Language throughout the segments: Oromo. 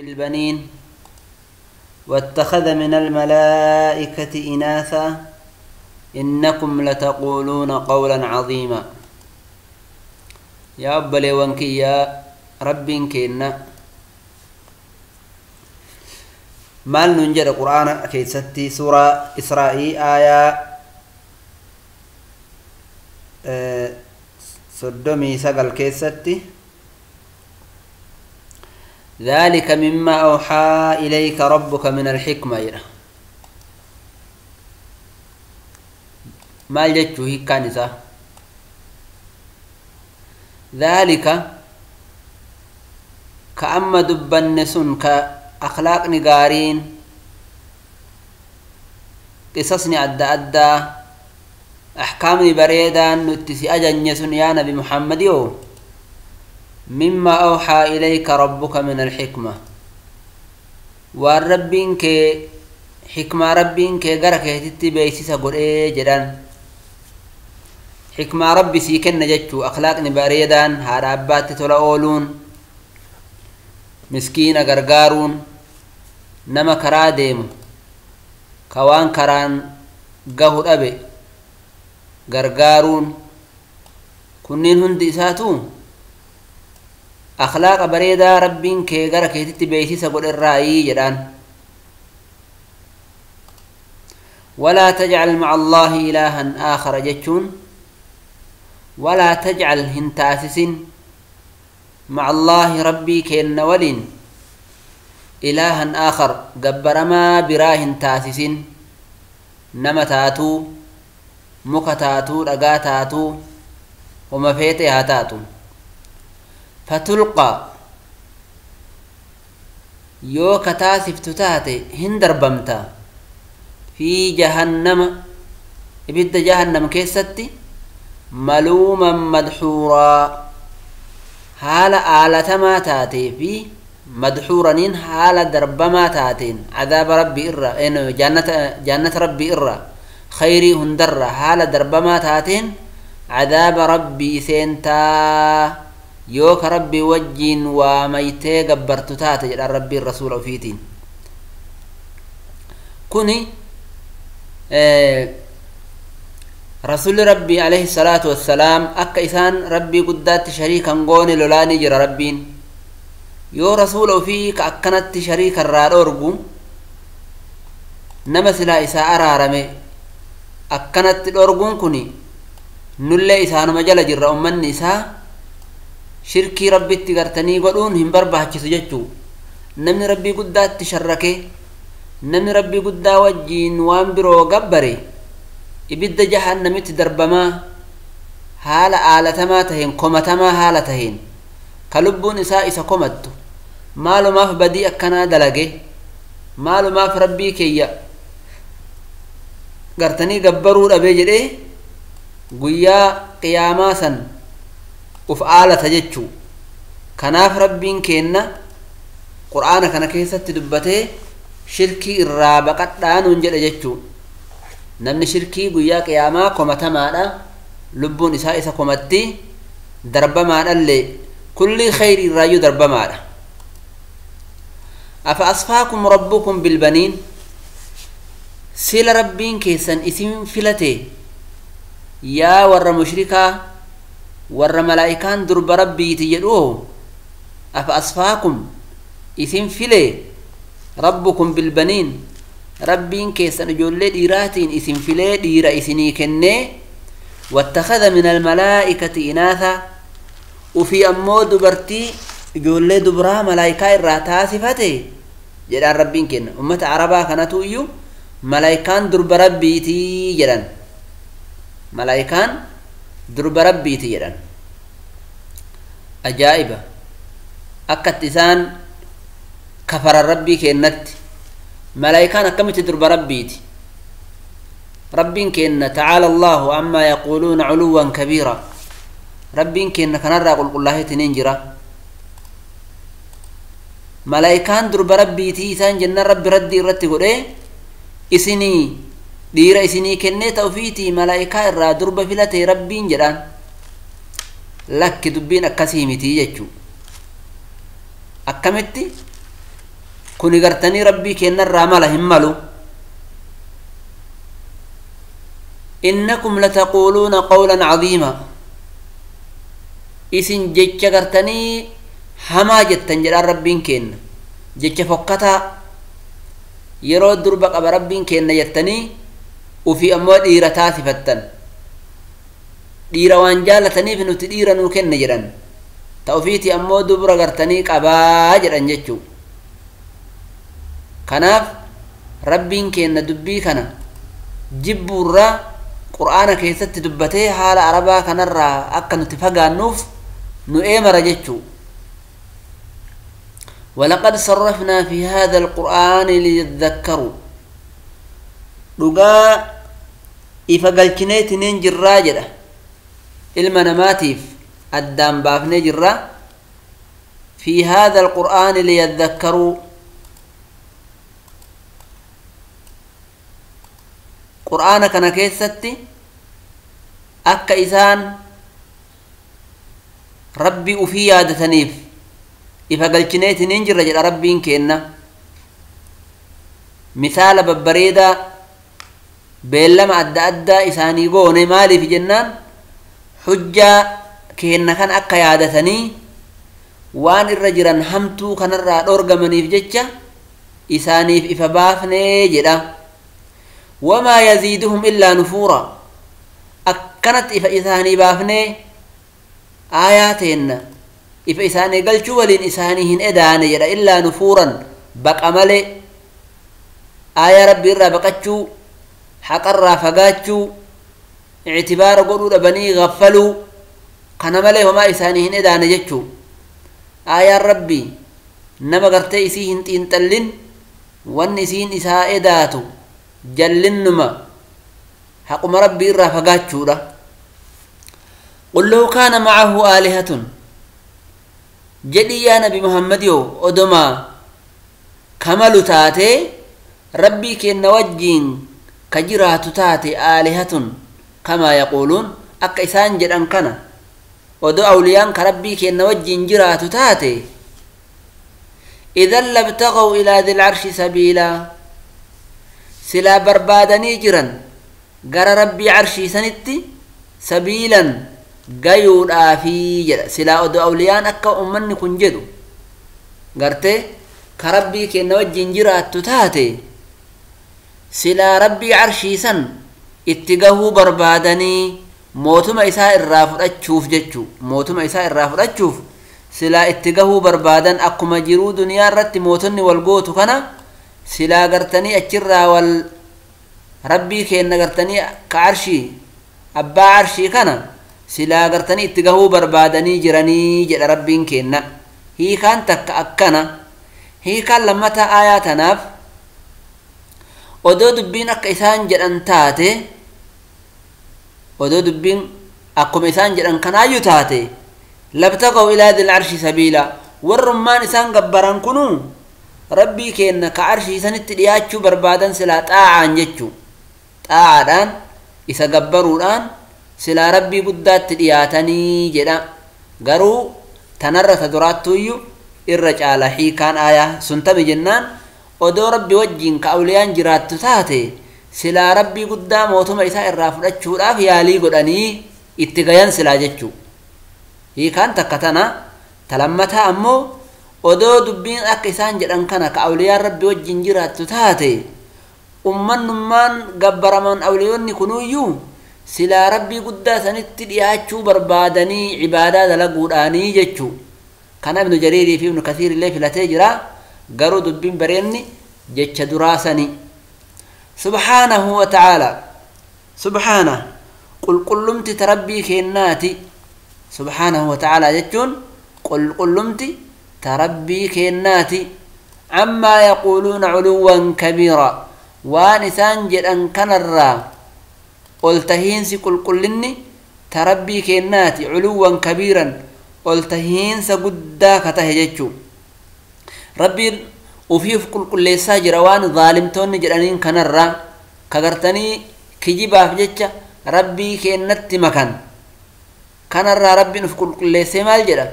بالبنين واتخذ من الملائكة إناثا إنكم لتقولون قولا عظيما. يا أبلي وانكي يا ربين كينا مال ننجر القرآن كيستي سورة إسرائيل آية 39 كيستي ذلك مما أوحى إليك ربك من الحكمة. ما جتشو هي كانسة ذلك كأما دبنسون كأخلاق نقارين قصصني أدى أدى أحكامني بريدا نتسي أجنسون يا نبي محمد يو مما أوحى إليك ربك من الحكمة. والربين كي حكمة ربين كي غرك هتتي بيسيسا قول إيه جدان حكمة ربي سيكن جتشو أخلاقني بريدان هذا أبات تلا أولون مسكين غرغارون نما كرا ديمو كوان كران قهر أبي غرغارون كنين هندي ساتو أخلاق بريدا ربين كي غرك هتتي بيسيسا قول الرأي جدان. ولا تجعل مع الله إلها آخر جتشون ولا تجعل هنتاسس مع الله ربي كين ولين إلها آخر جبر ما براه تاسس نما تاتو مكتاتو رقاتاتو وما فيتها تاتو فتلقى يو كتاسف تتاتي هندر بمتا في جهنم إبد جهنم كيستي ملوما مدحورا حال آلة ما تاتي في مدحورا حال درب ما تاتين عذاب ربي إرى إنه جنة ربي إرى خيري هندر حال درب ما تاتين عذاب ربي سينتا يوك ربي وجين وميتي قبرت تاتي ربي الرسول فيتين كوني رسول ربي عليه الصلاة والسلام أكا إسان ربي قدات شريكا قوني لولاني جرى ربين يو رسول فيك أكنت شريكا رارورغو نمسلا إساء أرارمي أكنت الأرغون كوني نولي إسان مجال جرى أمان إساء شركي ربي تغرتني قلون هم بربه سججو نمني ربي قدات تشركي نمني ربي قدا وجين وانبرو قبري إبدا جهنمت دربما حال آلتما تهين قمتما حالتهين كلبون إساء إسا قمت مالو ما في بدي أكنا دلقي مالو ما في ربي كي قرتني قبرو الأبي قيا قياما سن وف آلة جتشو كناف ربين كينا قرآن كان كيسة تدبته شركي الرابقة دانون جل جتشو نمني شركي قيا قياما قمتما لبون إساء إسا قمتي دربما اللي كل خير الرايو دربما أفأصفاكم ربكم بالبنين سيل ربين كيسا اسم فلتي يا ور مشركا ور ملائكان درب ربي تجدوه أفأصفاكم اسم فلي ربكم بالبنين ربين كيسا جولي ديراتين اسم فلي ديرا اسني كني واتخذ من الملائكة إناثا وفي أمو دبرتي جولي دبرا ملائكة الراتاسفتي جدان ربين كن أمة عربا كانتو إيو ملائكان درب ربي تي جدان ملائكان درب ربي تي جدان أجائبة أكتسان كفر ربي كنت ملائكان أكمت درب ربي تي ربين كن تعالى الله عما يقولون علوا كبيرا ربين كن كنرى قل الله تنجرا ملائكان درب ربي تي إسان جنة ربي ردي ردي قل إيه إسني دير إسني كني توفيتي ملائكة الرا درب فلتي ربين جران لك دبين أكسيمتي يجو أكمتي Kuni gartanii rabbii kennarraa mala hin malu. Innakum lataquuluuna qawlan cadiima, isin jecha gartanii hamaa jettan jedhaan rabbiin kenna. Jecha fokkataa yeroo durba qaba rabbiin kenna jettanii ufii ammoo dhiira taasifattan. Dhiira waan jaalataniif nuti dhiira nuu kenne jedhan, ta ufiiti ammoo dubra gartanii qabaa jedhan jechuu. Kanaaf rabbiin kenna dubbii kana jibbuurraa qur'aana keessatti dubbatee haala arabaa kanarraa akka nuti fagaannuuf nu eemara jechuu. ولقد صرفنا في هذا القرآن ليذكروا، dhugaa ifa galchineetiniin jirraa jedha. Ilma namaatiif addaan baafnee jirra. في هذا القرآن ليذكروا، qur'aana kana keessatti akka isaan rabbii ufii yaadataniif ifa galchineetiniin jirra jedha rabbiin kenna. Misaala babbareedaa beellama adda addaa isaanii goone maaliif jennaan hujjaa kenna kan akka yaadatanii waan irra jiran hamtuu kanarraa dhorgamaniif jecha isaaniif ifa baafnee jedha. Wamaa yaziiduhum illaa nufuura, akkanatti ifa isaanii baafnee aayaa teenna ifa isaanii galchuu waliin isaanii hin edaane jedha. Illaa nufuuran, baqa malee, aayaa rabbii irraa baqachuu, haqarraa fagaachuu, ictibaara godhuu dhabanii gaffaluu, kana malee homaa isaanii hin edaane jechuu. Aayaan rabbii nama gartee isii hin xiinxallin wanni isiin isaa edaatu jallinnuma haquma rabbii irraa fagaachuudha. Qul law kaana macahu aalihatun, jedhii yaa nabi Muhammad yoo odomaa kamalu taatee rabbii kenna wajjiin ka jiraatu taate aalihatun kamaa yaquuluun, akka isaan jedhan kana odoo awliyaan ka rabbii kenna wajjiin jiraatu taate, idan labtagaw ilaa dil carshi sabiilaa, silaa barbaadanii jiran gara rabbii carshii sanitti sabiilan gayuudhaafii jedha. Silaa odoo awliyaan akka ummanni kun jedhu gartee ka rabbii kenna wajjiin jiraattu taate silaa rabbii carshii san itti gahuu barbaadanii mootuma isaa irraa fudhachuuf jechuu. Mootuma isaa irraa fudhachuuf silaa itti gahuu barbaadan, akkuma jiruu duniyaa irratti mootonni wal gootu kana silaa gartanii achirraa wal rabbii kenna gartanii ka carshii abbaa carshii kana silaa gartanii itti gahuu barbaadanii jiranii jedha rabbiin kenna. Hiikaan takka akkana. Hiikaan lammataa aayaa tanaaf odoo dubbiin akka isaan jedhan taate, odoo dubbiin akkuma isaan jedhan kanaayyuu taate, labtagaw ilaa dil carshi sabiila, warrummaan isaan gabbaran kunuu rabbii kenna ka carshii sanitti dhiyaachuu barbaadan silaa xaa'aan jechuu, xaa'aadhaan isa gabbaruudhaan silaa rabbii guddaatti dhiyaatanii jedha. Garuu tanarra ta duraattuyyuu irra caala hiikaan aayaa sun tami jennaan odoo rabbi wajjiin ka awliyaan jiraattu taate silaa rabbii guddaa mootuma isaa irraa fudhachuudhaaf yaalii godhanii itti gayan silaa jechuu. Hiikaan takka tana. Talammataa ammoo odoo dubbiin akka isaan jedhan kana ka awliyaan rabbi wajjiin jiraattu taate ummannummaan gabbaraman awliyoonni kunuyyuu silaa rabbii guddaa sanitti dhiyaachuu barbaadanii cibaadaa dalaguudhaanii jechuu. Kana Ibnu Jariirii fi Ibnu Kasiir illee filatee jira. Garuu dubbiin bareenni jecha duraa sani. Subhaanahu wa ta'aala, subhaana qulqullumti ta rabbii kennaati. Subhaanahu wa ta'aala jechuun qulqullumti ta rabbii kennaati. Ammaa yaquuluuna culuwwan kabiira, waan isaan jedhan kanarraa ol tahiinsi qulqullinni ta rabbii kennaati. Culuwwan kabiiran, ol tahiinsa guddaa ka tahe jechuu. Rabbiin ufiif qulqulleessaa jira waan zaalimtoonni jedhaniin kanarraa ka gartanii kijibaaf jecha rabbii kennatti makan kanarraa rabbiin uf qulqulleessee maal jedha?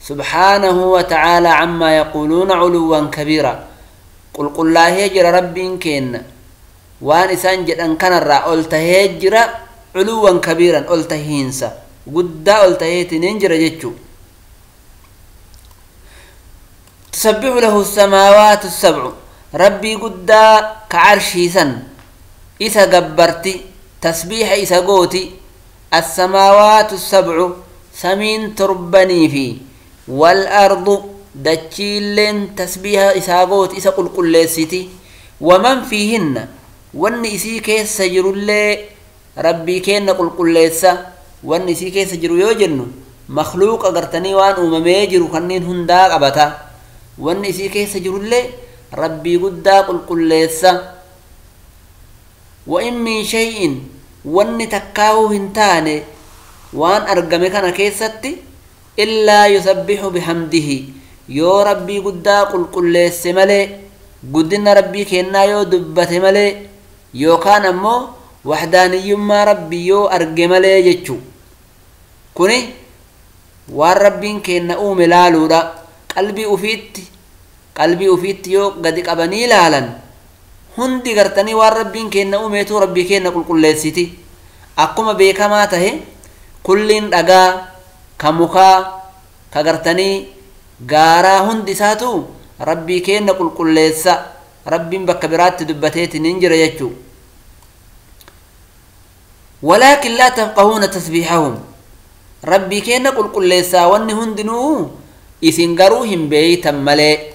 Subhaanahu wa ta'aalaa cammaa yaquuluuna culuwwan kabiira. Qulqullaahee jira Rabbiin keenna waan isaan jedhan kanarraa ol tahee jira, culuwwan kabiiran, ol tahiinsa guddaa ol taheetiniin jira jechuu. Tusabbihu lahu samaawaatu sabcu, Rabbii guddaa ka carshiisan isa gabbarti, tasbiixa isa gooti. Assamaawaatu sabcu, samiin torbanii fi wal ardu, dachiilleen tasbiiha isaa gooti, isa qulqulleessiti. Waman fiihinna, wanni isii keessa jirullee Rabbii keenna qulqulleessa. Wanni isii keessa jiru yoo jennu, makluuqa gartanii waan uumamee jiru kanneen hundaa qabata. Wanni isii keessa jirullee Rabbii guddaa qulqulleessa. Wa in min shay'in, wanni takkaahuu hin taane waan argame kana keessatti, illaa yusabbihu bihamdihi, yoo Rabbii guddaa qulqulleesse malee, guddina Rabbii kennaa yoo dubbate malee, yookaan ammoo waxdaaniyyummaa Rabbii yoo arge malee jechuu. Kuni waan Rabbiin kenna uume laaluudha. Qalbii ufiitti yoo gadi qabanii laalan, hundi gartanii waan Rabbiin kenna uumeetu Rabbii kenna qulqulleessiti. Akkuma beekamaa tahe, kulliin dhagaa ka mukaa ka gartanii gaaraa hundi isaatu Rabbii kenna qulqulleessa. Rabbiin bakka biraatti dubbateetiin hin jira jechuu. ولكن لا تفقهون تسبيحهم. Rabbii kenna qulqulleessaa wanni hundinuu, isin garuu hin beeytan malee,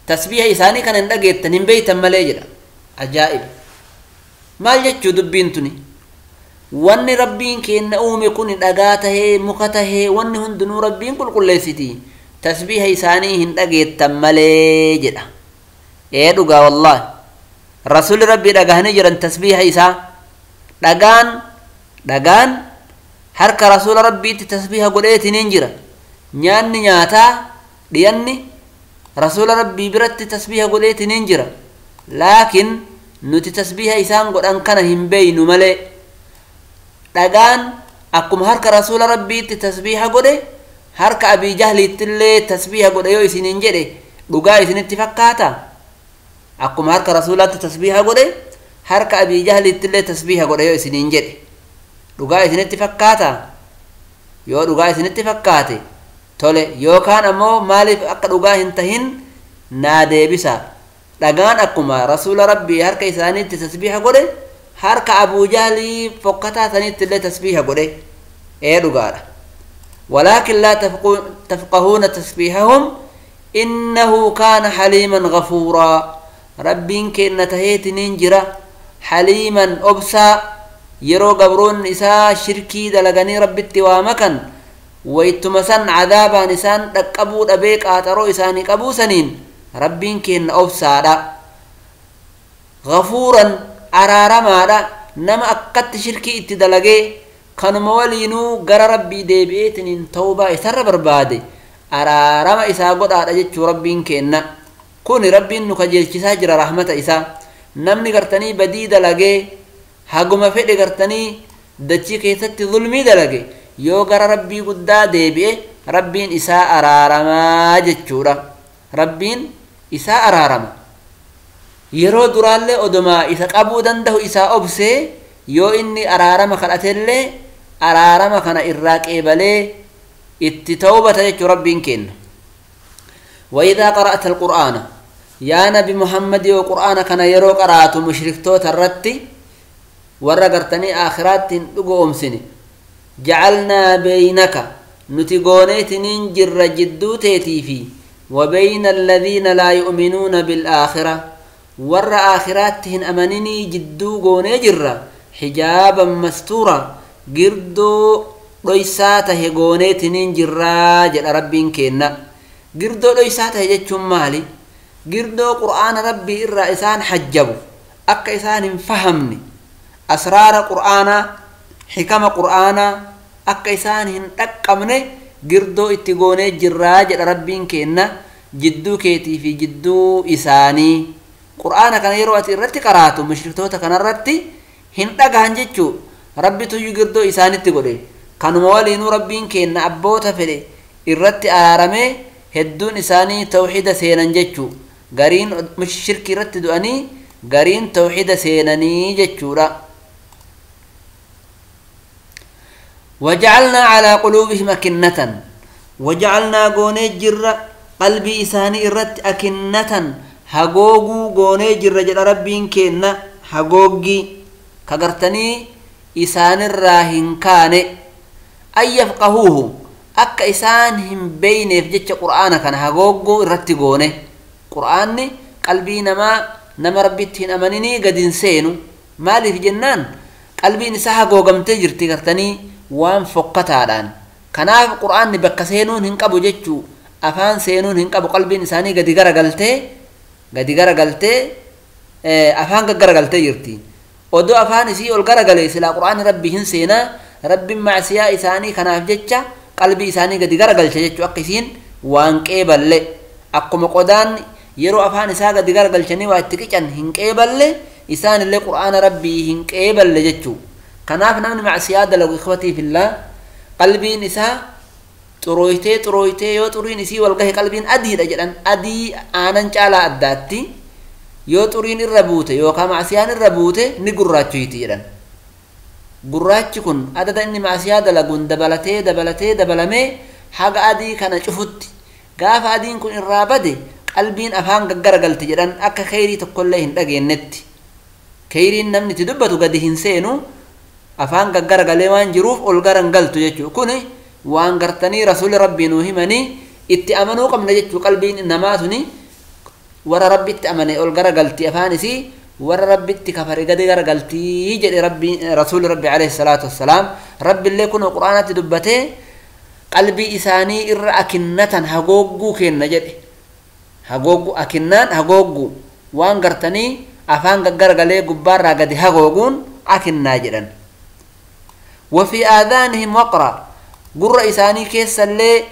tasbiiha isaanii kana hin dhageettan, hin beeytan malee jedha. Ajaa'ib! Maal jechuu dubbiin tuni? Wanni Rabbiin kenna uume kun dhagaa tahee, muka tahee, wanni hundinuu Rabbiin qulqulleessiti, tasbiiha isaanii hin dhageettan malee jedha. Ee, dhugaa, wallaahi, Rasuli Rabbii dhagahanii jiran tasbiiha isaa. Dhagaan harka Rasuula Rabbiitti tasbiiha godheetiniin jira. Nyaanni nyaataa dhiyanni Rasuula Rabbii biratti tasbiiha godheetiniin jira. Laakiin nuti tasbiiha isaan godhan kana hin beeynu malee, dhagaan akkuma harka Rasuula Rabbiitti tasbiiha godhe, harka Abii Jahliittillee tasbiiha godhe yoo isiniin jedhe, dhugaa isinitti fakkaata? Akkuma harka Rasuulaatti tasbiiha godhe, harka Abii Jahliittillee tasbiiha godhe yoo isiniin jedhe, dhugaa isinitti fakkaata? Yoo dhugaa isinitti fakkaate tole, yookaan ammoo maaliif akka dhugaa hin tahin naa deebisa. Dhagaan akkuma Rasuula Rabbii harka isaaniitti tasbiiha godhe, harka Abuu Jahlii fokkataa saniitti illee tasbiiha godhe. Ee, dhugaadha. ولكن لا تفقهون تسبيحهم إنه كان حليما غفورا. Rabbiin keenna taheetiniin jira حليما, obsaa. Yeroo gabroonni isaa shirkii dalaganii Rabbitti waa makan, waytuma san cadaabaan isaan dhaqqabuu dhabee qaaxaroo isaanii qabuu saniin, Rabbiin keenna obsaadha, غفورا, araaramaadha. Nama akkatti shirkii itti dalagee kanuma waliinuu gara Rabbii deebi'eetiniin tawbaa isarra barbaade, araarama isaa godhaadha jechuu Rabbiin keenna. Kuni Rabbiin nu kajeelchisaa jira rahmata isaa. Namni gartanii badii dalagee, haguma fedhe gartanii dachii keessatti zulmii dalage, yoo gara Rabbii guddaa deebi'e, Rabbiin isaa araaramaa jechuudha. Rabbiin isaa araarama. Yeroo duraallee odomaa isa qabuu danda'u isaa obsee, yoo inni araarama kadhatellee araarama kana irraa qeebalee itti tawbata jechuu Rabbiin kenna. وإذا قرأت القرآن، يا نبي محمد، يو قرآن كان يرو قرأت مشركتوتا الرتي warra gartanii aakhiraattiin dhugoomsine, جعلنا بينك, nuti gooneetiniin jirra jidduu teetii fi وبين الذين لا يؤمنون بالآخرة, warra aakhiraatti hin amaninii jidduu goonee jirra, حجابا مستورا, girdoo dhoysaa tahe gooneetiniin jirraa jedha Rabbiin keenna. Girdoo dhoysaa tahe jechuun maali? Girdoo Qur'aana Rabbii irraa isaan hajjabu, akka isaan hin fahamne, asraara Qur'aanaa, xikama Qur'aanaa akka isaan hin dhaqqabne girdoo itti goonee jirraa jedha Rabbiin keenna jidduu keetii fi jidduu isaanii. Qur'aana kana yeroo ati irratti qaraatu, mushriktoota kanarratti hin dhagahan jechuu. Rabbi tuyyuu girdoo isaanitti godhe. Kanuma waliinuu Rabbiin keenna abboota fedhe irratti araaramee hedduun isaanii tawxiida seenan jechuu. Gariin shirkii irratti du'anii gariin tawxiida seenanii jechuudha. وجعلنا على قلوبهم أكنة وجعلنا goonee jirra qalbii isaanii irratti أكنة hagooguu goonee jirra jedha Rabbiin keenna. Hagoogii ka gartanii isaanirraa hin kaane an yafqahuuhu akka isaan hin beyneef jecha qur'aana kana hagooguu irratti goone. Qur'aanni qalbii namaa nama Rabbitti hin amaninii gad hin seenu. Maaliif jennaan qalbiin isaa hagoogamtee jirti gartanii waan fokkataadhaan. Kanaaf qur'aanni bakka seenuun hin qabu jechuu, afaan seenuun hin qabu. Qalbiin isaanii gadi garagaltee afaan gaggaragaltee jirti. Odoo afaan isii ol garagalee silaa qur'aanni Rabbi hin seenaa. Rabbiin macsiyaa isaanii kanaaf jecha qalbii isaanii gadi garagalcha jechuu, akka isiin waan qeeballe. Akkuma qodaan yeroo afaan isaa gadi garagalchanii waa itti qican hin qeeballe, isaan illee qur'aana Rabbii hin qeeballe jechuu. Kanaaf namni macsiyaa dalagu ikhwatii fillah qalbiin isaa xurooytee xurooytee yoo xuriin isii wal gahe qalbiin adiidha jedhan, adii aanan caalaa addaatti. Yoo xuriin irra buute yookaan macsiyaan irra buute ni gurraachoyti jedhan. Gurraachi kun adada inni macsiyaa dalaguun dabalatee dabalatee dabalamee haga adii kana cufutti, gaafa adiin kun irraa bade qalbiin afaan gaggaragalti jedhan, akka kheyrii tokkollee hin dhageennetti. Kheyriin namni itti dubbatu gadi hin seenu, afaan gaggaragalee waan jiruuf ol garan galtu jechuu. Kun waan gartanii rasuulli Rabbii nuu himanii itti amanuu qabna jechuu. Qalbiin namaa suni warra Rabbitti amane ol garagalti afaan isii, warra Rabbitti kafare gadi garagaltii jedhe Rabbi rasuulli Rabbi alayhi salaatu wassalaam. Rabbiillee kun qur'aanatti dubbatee qalbii isaanii irra akinnatan hagooguu kenna jedhe. Hagooguu akinnaan hagooguu waan gartanii afaan gaggaragalee gubbaarraa gadi hagooguun akinnaa jedhan. وفي آذانهم وقرا قر إساني كيس اللي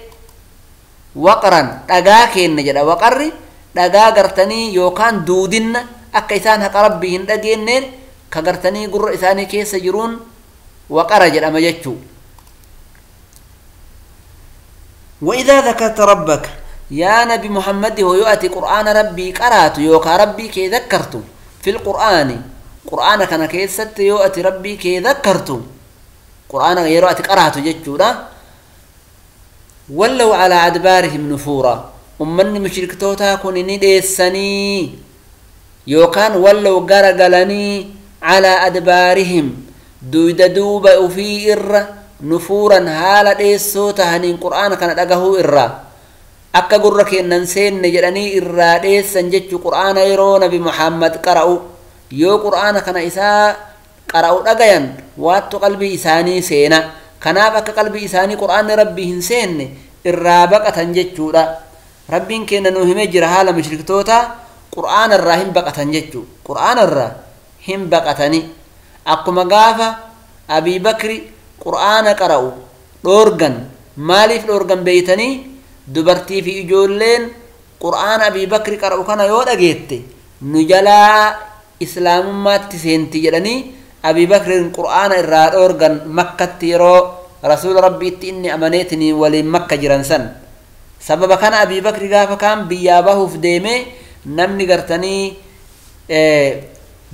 وقرا دقا كين جدا. وقر دقا قرتني يوكان دودن أكا إسان حق ربي هندقين كقرتني قر إساني كيس جرون وقر جدا مجتشو. وإذا ذكرت ربك يا نبي محمد هو يؤتي قرآن ربي قرأت يوكا ربي كي ذكرت في القرآن قرآن كان كيست يؤتي ربي كي ذكرت قرآن يروأتي قرأت جتشورا. ولوا على أدبارهم نفورا أمني مشركتوتا كوني ديساني يوكان ولوا غرغلني على أدبارهم دويد دوبا في إر نفورا هالة ديسوتا هنين قرآن كان أغهو إر أكا قرك إنن نجراني إر ديسان جتشو قرآن يرون بمحمد قرأوا يو قرآن كان إساء قرأوا أغيان واتو قلبي إساني سينا. كناف أكا قلبي إساني قرآن ربي هنسين إرابقة جتشو. ربين كينا نوهمي جرهالة مشركتوتا قرآن الراهم بقة جتشو قرآن الراهم بقتني. أقوم قافة أبي بكر قرآن قرأوا الأورغن مالف الأورغن بيتني دبرتي في إجولين قرآن أبي بكر قرأوا كان يود أجيت نجلا إسلام ما تسنتي جلني أبي بكر القرآن الرا الأورغن مكة تيرو رسول ربي إني أمنيتني ولي مكة جرانسن. سبب كان أبي بكر قافة كان بيابه في ديمه نمني قرتني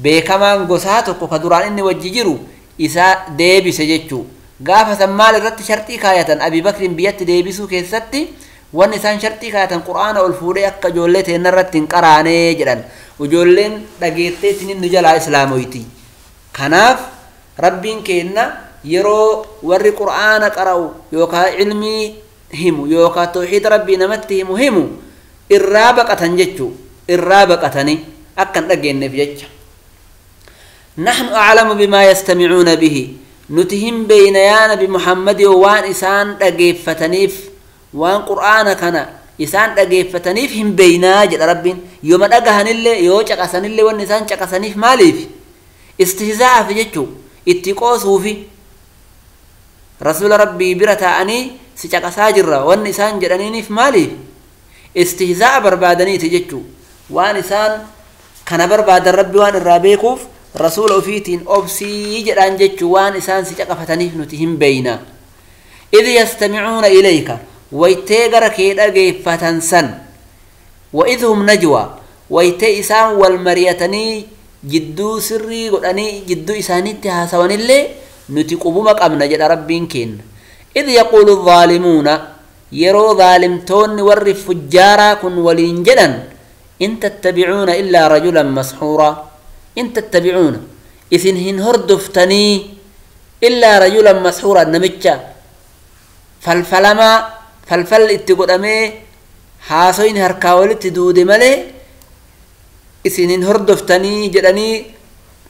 beekamaan gosaa tokko ka duraan inni wajji jiru isaa deebise jechuu. Gaafa san maal irratti sharxii kaayatan Abi Bakrin biyyatti deebisuu keessatti wanni isaan sharxii kaayatan qur'aana ol fuudhee akka ijoollee teenna irratti hin qaraanee jedhan. Ijoolleen dhageettee ittiin nu jalaa islaamoyti. Kanaaf Rabbiin keenna yeroo warri qur'aana qara'u yookaan ilmii himu yookaan tawxiida Rabbii namatti himu irraa baqatan jechuu, irraa baqatanii akka hin dhageenyeef jecha. نحن أعلم بما يستمعون به نتهم بين يا نبي محمد وان إسان دقيفتنيف وان قرآن كان إسان دقيفتنيف هم بينا جل ربين يوم أجهن اللي يو شقسن اللي وان إسان شقسنيف ماليف استهزاء في جتشو اتقاصه في رسول ربي برتا أني سشقسا جرا وان إسان جرانينيف ماليف استهزاء بربادني تجتشو وان إسان كان برباد الرب وان الرابيكوف رسول أفيتين أبسي جران جتشوان إسان سيقفتنيه نتهم بينا. إذ يستمعون إليك ويتيغر كيدا فتنسن وإذ هم نجوى Waytee isaan wal mari'atanii jidduu sirrii godhanii jidduu isaaniitti haasawanillee nuti qubuma qabna jedha Rabbiin kenna. Idh yaquulu zaalimuuna, yeroo zaalimtoonni warri fujjaaraa kun waliin jedhan, in tattabicuuna illaa rajulan masxuuraa, in tattabicuuna isin hin hordoftanii illaa rajulan masxuuraa, namicha falfalamaa falfalli itti godhamee haasoyni harkaa walitti duude malee isin hin hordoftanii jedhanii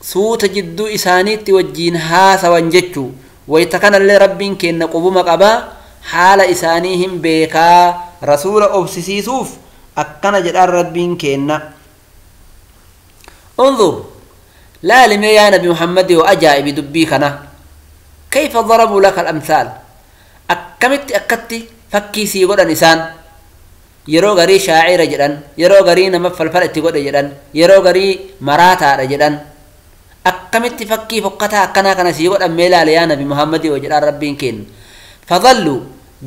suuta jidduu isaaniitti wajjiin haasawan jechuu. Wayta kanallee Rabbiin kenna qubuma qabaa, haala isaanii hin beekaa, rasuula obsisiisuuf akkana jedhaan Rabbiin kenna. Unzur laalimee yaa Nabi Muhammad yoo ajaa'ibi dubbii kana, kayfa darabuu laka al-amthaal, akkamitti akkatti fakkii sii godhan isaan. Yeroo garii shaacira jedhan, yeroo garii nama falfala itti godhe jedhan, yeroo garii maraataadha jedhan. Akkamitti fakkii fokkataa akkanaa kana sii godhan mee ilaali yaa Nabi Muhammad yoo jedhaan Rabbiin kenna. Fadallu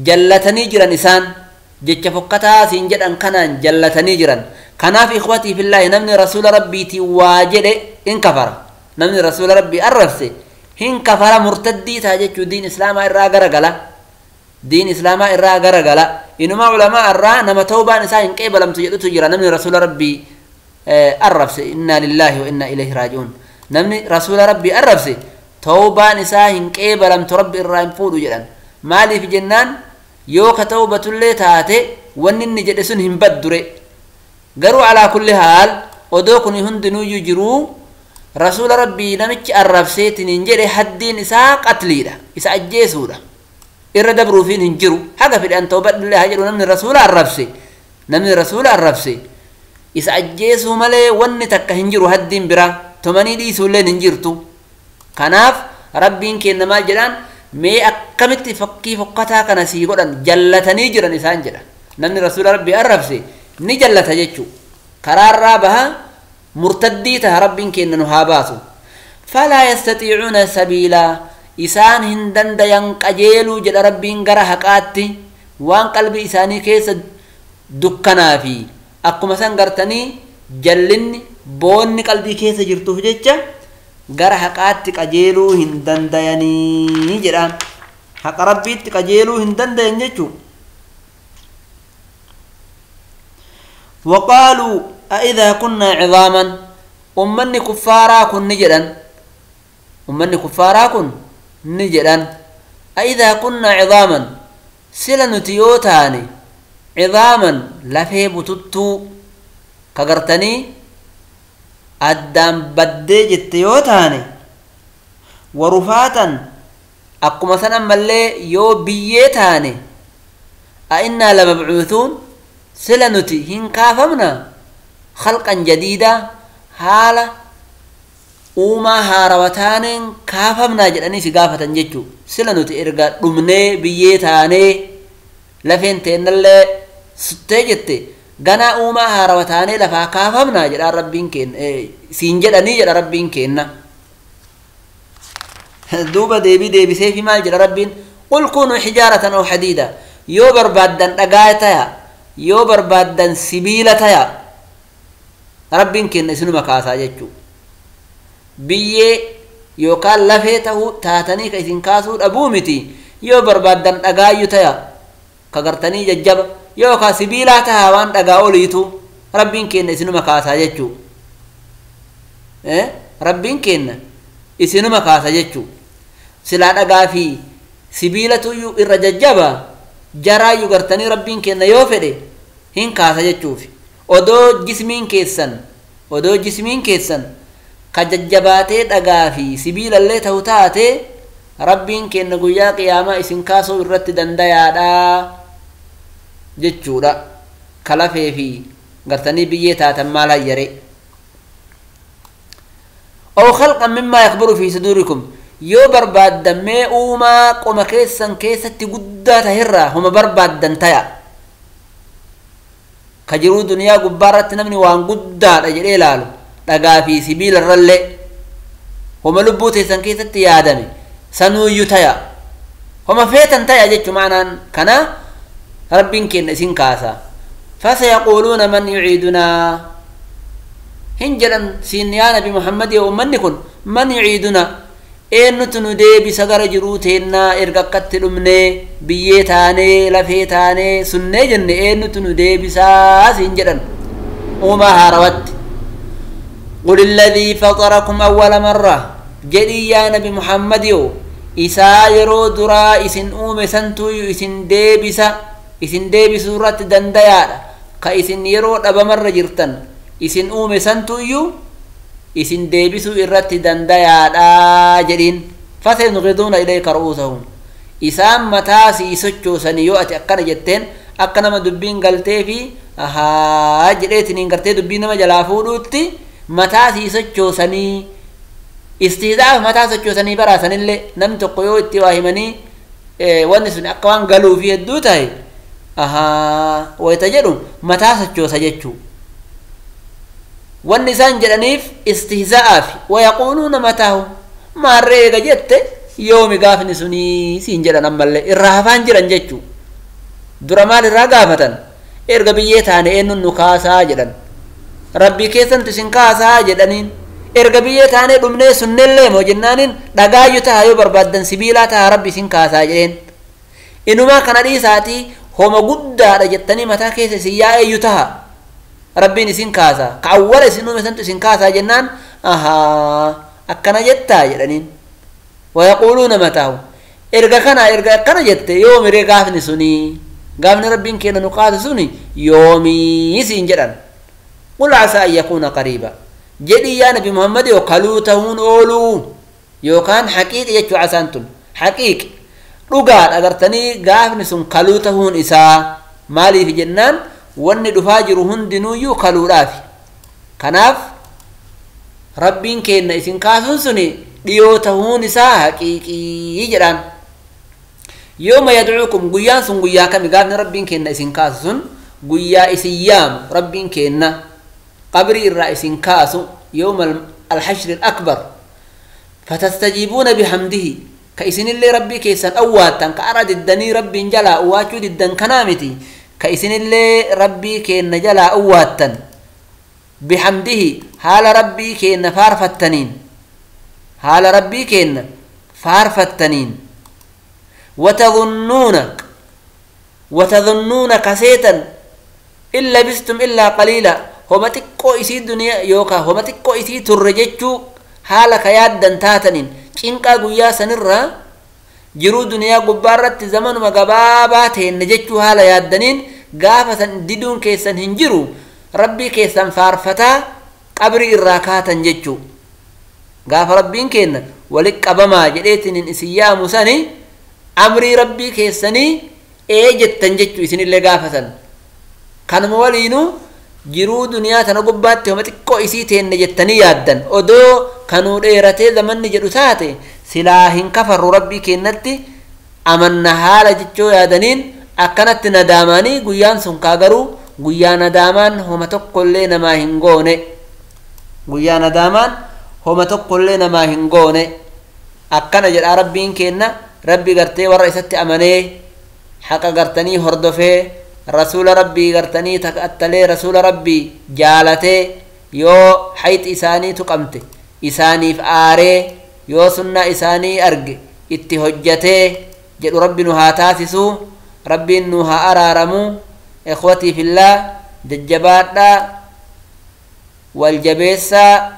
jallatanii jiran isaan, jecha fokkataa siin jedhan kanaan jallatanii jiran. Kanaaf ikhwatii fillaahi, namni rasuula Rabbiitii waa jedhe hin kafara, namni rasuula Rabbii arrabse hin kafara, murtaddii ta'a jechuu, diin islaamaa irraa garagala, diin islaamaa irraa garagala. Inuma ulamaa irraa nama tawbaan isaa hin qeebalamtu jedhutu jira namni rasuula Rabbii arrabse. Innaa lillaahi wa innaa ilayhi raaji'uun. Namni rasuula Rabbii arrabse tawbaan isaa hin qeebalamtu, Rabbi irraa hin fuudhu jedhan. Maaliif jennaan yoo ka tawbatullee taate wanni inni jedhe sun hin baddure. Garuu alaa kulli haal odoo kun hundinuyyuu jiruu rasuula Rabbii namichi arrabseetiin hin jedhe haddiin isaa qatliidha, isa ajjeesuudha, irra dabruufiin hin jiru. Haga fedhe an tawbadhillee haa jedhu, namni rasuula arrabse, namni rasuula arrabse isa ajjeesuu malee wanni takka hin jiru, haddiin biraa tumanii dhiisuulleen hin jirtu. Kanaaf Rabbiin kenna maal jedhaan, mee akkamitti fakkii fokkataa kana sii godhan, jallatanii jiran isaan jedha. Namni rasuula Rabbii arrabse ni jallata jechuu, karaarraa baha, murtaddii taha. Rabbiin kenna nu haa baasu. Falaa yastatiicuuna sabiilaa, isaan hin dandayan qajeeluu jedha Rabbiin gara haqaatti, waan qalbii isaanii keessa dukkanaa fi akkuma san gartanii jallinni boonni qalbii keessa jirtuuf jecha gara haqaatti qajeeluu hin dandayanii jedhaan. Haqa Rabbiitti qajeeluu hin dandayan jechuu. Waqaaluu a'idaa kunnaa cidaaman, ummanni kuffaaraa kun ni jedhan, ummanni kuffaaraa kun ni jedhan, a'idaa kunnaa cidaaman, sila nuti yoo taane cidaaman lafee bututtuu ka gartanii addaan baddee jette yoo taane, warufaatan akkuma san ammallee yoo biyyee taane, a'innaa lamabcuuthuun, sila nuti hin kaafamna khalqan jadiidaa, haala uumaa haarawa taaneen kaafamnaa jedhanii si gaafatan jechuu. Sila nuti erga dhumnee biyyee taanee lafeen teennallee suttee jette ganaa uumaa haarawa taanee lafaa kaafamnaa jedhaan Rabbiin kenna siin jedhanii jedha Rabbiin kenna. Duuba deebii deebiseefi maal jedha Rabbiin, qul kunuu hijaaratan aw hadiida, yoo barbaaddan dhagaa taya, yoo barbaaddan sibiila taya, Rabbiin kenna isinuma kaasaa jechuu. Biyyee yookaan lafee tahuu taatanii ka isin kaasuu dhabuu miti, yoo barbaaddan dhagaayyu taya ka gartanii jajjaba, yookaan sibiilaa tahaa waan dhagaa oliitu, Rabbiin kenna isinuma kaasaa jechuu. Rabbiin kenna isinuma kaasa jechuu. Silaa dhagaa fi sibiilatuyyuu irra jajjaba jaraayyuu gartanii Rabbiin kenna yoo fedhe hin kaasa jechuufi. Odoo jismiin keessan, odoo jismiin keessan ka jajjabaatee dhagaa fi sibiilallee ta'u taate, Rabbiin kenna guyyaa qiyaamaa isin kaasuu irratti dandayaadha jechuudha. Ka lafee fi gartanii biyyee taatan maal hayyare. Aw khalqan mimmaa yakburu fi sudurikum, yoo barbaaddan mee uumaa qoma keessan keessatti guddaa taherraa homa barbaaddan taya, ka jiruu duniyaa gubbaarratti namni waan guddaadha jedhee ilaalu dhagaa fi sibiila irrallee homa lubbuu teessan keessatti yaadame sanuuyyu taya, homa feetan taya jechu. Maanaan kana Rabbiin kenna isin kaasa. Fasayaquuluuna man yuciidunaa, Hin jedhan siin yaa Nabi Muhammad, yoo ummanni kun man yuciiduna, eenyutu nu deebisa gara jiruu teennaa? Erga akkatti dhumnee, biyyee taanee, lafee taanee sunnee jenne, eenyutu nu deebisaa siin jedhan uumaa haarawatti. قل الذي فطركم أول مرة, jedhi yaa Nabi Muhammad, yoo isaa yeroo duraa isin uume santuuyyu isin deebisa, isin deebisuu irratti dandayaadha. Ka isin yeroo dhabamarra jirtan isin uume santuuyyu isin deebisuu irratti dandayaadha jedhiin. فسينغضون إليك رؤوسهم, isaan mataa sii sochoosanii yoo ati akkana jetteen, akka nama dubbiin galtee fi ahaa jedheetiniin gartee dubbii nama jalaa fuudhuutti mataa sii sochoosanii, istihzaaf mataa sochoosanii baraasanillee. Namni tokko yoo itti waa himanii wanni sun akka waan galuufi hedduu ta'e, ahaa wayita jedhu mataa sochoosa jechuu. Wanni isaan jedhaniif istihzaa'aaf. ويقولون متى هو, maarree eega jette yoomi gaafni sunii siin jedhan. Ammallee irraa hafaan jiran jechuu. Dura maal irraa gaafatan? Erga biyyee taane eenyuun nu kaasaa jedhan. Rabbii keessantu isin kaasaa jedhaniin. Erga biyyee taanee dhumnee sunnellee moo jennaaniin, dhagaayyu taha yoo barbaaddan, sibiilaa taha, Rabbi isin kaasaa jedheen. Inumaa kana dhiisaatii homa guddaadha jettanii mataa keessa isin yaa'eeyyu taha, Rabbiin isin kaasaa, ka awwala isin uume santu isin kaasaa jennaan, ahaa akkana jettaa jedhaniin. ويقولون متى هو, erga kana, erga akkana jette, yoomiree gaafni sunii, gaafni Rabbiin keenya nu kaase suni yoomii siin jedhan. قل عسى أن يكون قريبا, jedhi yaa Nabi Muhammad, yoo kaluu tahuun ooluu yookaan haqiiqi jechuu. Casaan tun haqiiqi, dhugaadha agartanii. Gaafni sun kaluu tahuun isaa maaliif jennaan, wanni dhufaa jiru hundinuuyyuu kaluudhaafi. Kanaaf Rabbiin keenya isin kaasuun suni dhiyoo tahuun isaa haqiiqii jedhaan. يوم يدعوكم, guyyaan sun guyyaa kami? Gaafni Rabbiin keenya isin kaasu sun guyyaa isin yaamu, Rabbiin keenya qabrii irraa isin kaasu, يوم الحشر الأكبر. فتستجيبون بحمده, ka isinillee Rabbii keessan awwaattan. Ka ara diddanii Rabbiin jalaa awwaachuu diddan kanaa miti, ka isinillee Rabbii keenna jalaa awwaattan. بحمده, haala Rabbii keenna faarfattaniin, haala Rabbii keenna faarfattaniin. وتظنون وتظنون, kaseetan, إن لبثتم إلا قليلا, homa xiqqoo isii duniyaa yookaan homa xiqqoo isii turre jechuu haala ka yaaddan taataniin, cinqaa guyyaa sanirraa jiruu duniyaa gubbaa irratti zamanuma gabaabaa teenne jechuu haala yaaddaniin, gaafa san diduun keessan hin jiru, Rabbii keessan faarfataa qabrii irraa kaatan jechuu. Gaafa Rabbiin kenna walit qabamaa jedheetiin isin yaamu sani, amrii Rabbii keessanii ee jettan jechuu isinillee gaafa san. Kanuma waliinuu jiruu duniyaa tana gubbaatti homa xiqqoo isii teenne jettanii yaaddan. Odoo kanuu dheeratee zamanni jedhu taate, silaa hin kafarru, Rabbii kennatti amanna haala jechoo yaadaniin akkanatti nadaamanii. Guyyaan sun kaa garuu guyyaa nadaamaan homa tokkollee namaa hin goone, guyyaa nadaamaan homa tokkollee namaa hin goone. Akkana jedha Rabbiin kenna. Rabbi gartee warra isatti amanee, haqa gartanii hordofee, rasuula Rabbii gartanii takattalee, rasuula Rabbii jaalatee, yoo hayxi isaanii tuqamte isaaniif aaree, yoo sunnaa isaanii arge itti hojjatee jedhu Rabbi nu haa taasisuu, Rabbiin nu haa araaramuu. إخوتي في الله, jajjabaadhaa, wal jabeessaa,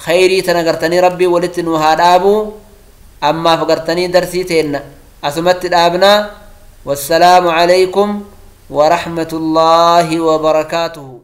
khayrii tana gartanii Rabbii walitti nu haa dhaabuu. Ammaaf gartanii darsii teenna asumatti dhaabnaa. والسلام عليكم ورحمة الله وبركاته.